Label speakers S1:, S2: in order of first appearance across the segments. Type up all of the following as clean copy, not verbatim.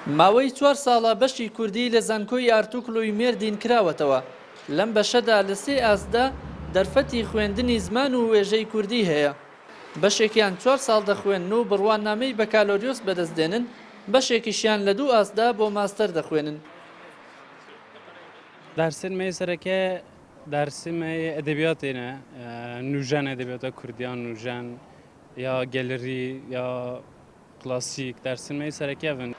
S1: ماوەی چوار ساڵە بەشی کوردی لە زانکۆی ئارتوکلوی مێردین کراوەتەوە، لەم بەشەدا لە سێ ئاستدا دەرفەتی خوێندنی زمان و وێژەی کوردی هەیە. بەشێکیان چوار ساڵ دەخوێنن و بڕوانامەی بەکالۆریۆس بەدەست دێنن، بەشێکیشیان لە دوو ئاستدا بۆ ماستەر دەخوێنن.
S2: Dersên me yê sereke dersên me yê edebiyatê ne. Nûjen edebiyata kurdî ya nûjen ya gelerî ya klasîk dersên me yê sereke ev in.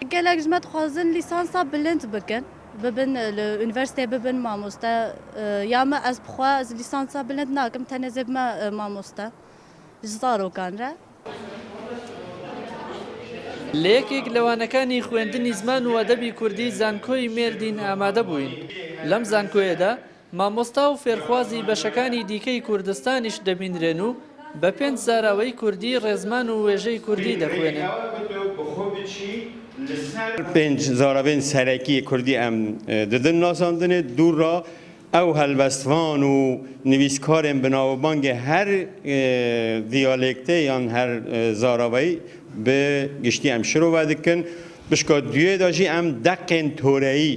S3: Gelek ji me dixwazin lîsansa bilind bikin, bibin li unîversîteyê bibin mamoste. Ya me ez bi xwe ez lîsansa bilind nakim tenê zê bime mamoste ji zarokan re.
S1: لە یەکێک لە وانەکانی خوێندنی زمان و ئەدەبی کوردی زانکۆی مێردین ئامادە بووین. لەم زانکۆیەدا مامۆستا و فێرخوازی بەشەکانی دیکەی کوردستانیش دەبینرێن و بە پێنج زاراوەی کوردی ڕێزمان و وێژەی کوردی دەخوێنن.
S4: پێنج زاراوەی سەرەکی کوردی ئەم ددن ناساندنێ دوور را ئەو هەلبەستڤان و نویسکارێن بناوبانگێ هەر دیالێکتێ یان هەر زاراوەی بە گشتی ئەم شرۆڤە دکن. بشکا دوێ دا ژی ئەم دەقێن تۆرەیی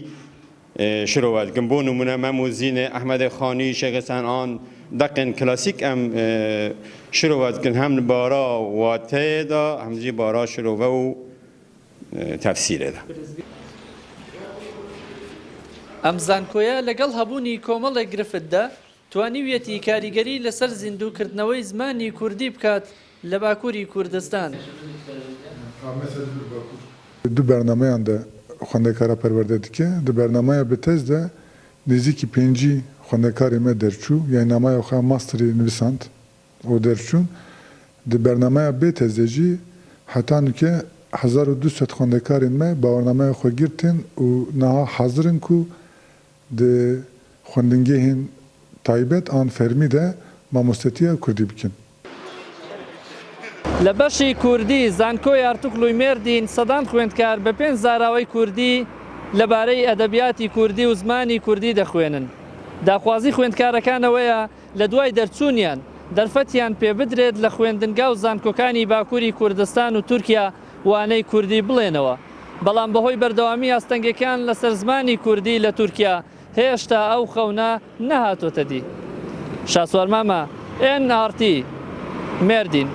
S4: شرۆڤە دکن. بۆ نمونە مەم و زینێ ئەحمەدێ خانی، شێخ سەنعان دەقێن کلاسیک ئەم شرۆڤە دکن هەم بارا واتەیێ دا هەم ژی بارا شرۆڤە و تەفسیرێ دا.
S1: ئەم زانکۆیە لەگەڵ هەبوونی کۆمەڵێک گرفتدا، توانیویەتی کاریگەری لەسەر زیندووکردنەوەی زمانی کوردی بکات لە باکووری کوردستان.
S5: Du bernameyan de xwendekara perwerde dike. Di bernameya bi tez de nêzîkî 50 xwendekarê me derçû, yanî nameya xwe ya masterê nivîsand û derçûn. Di bernameya bê tez de jî heta nûke 1200 xwendekarên me bawernameya xwe girtin û niha hazir in ku di xwendingehên taybet an fermî de mamostetiya kurdî bikin.
S1: لە بەشی کوردی زانکۆی ئارتوکلوی مێردین سەدان خوێندکار بە پێنج زاراوەی کوردی لەبارەی ئەدەبیاتی کوردی و زمانی کوردی دەخوێنن. داخوازی خوێندکارەکان ئەوەیە لە دوای دەرچوونیان دەرفەتیان پێبدرێت لە خوێندنگا و زانکۆکانی باکوری کوردستان و تورکیا وانەی کوردی بڵێنەوە، بەڵام بەهۆی بەردەوامی ئاستەنگەکان لەسەر زمانی کوردی لە تورکیا هێشتا ئەو خەونە نەهاتۆتە دی. شاسوار مامە، ئێن ئاڕ تی، مێردین.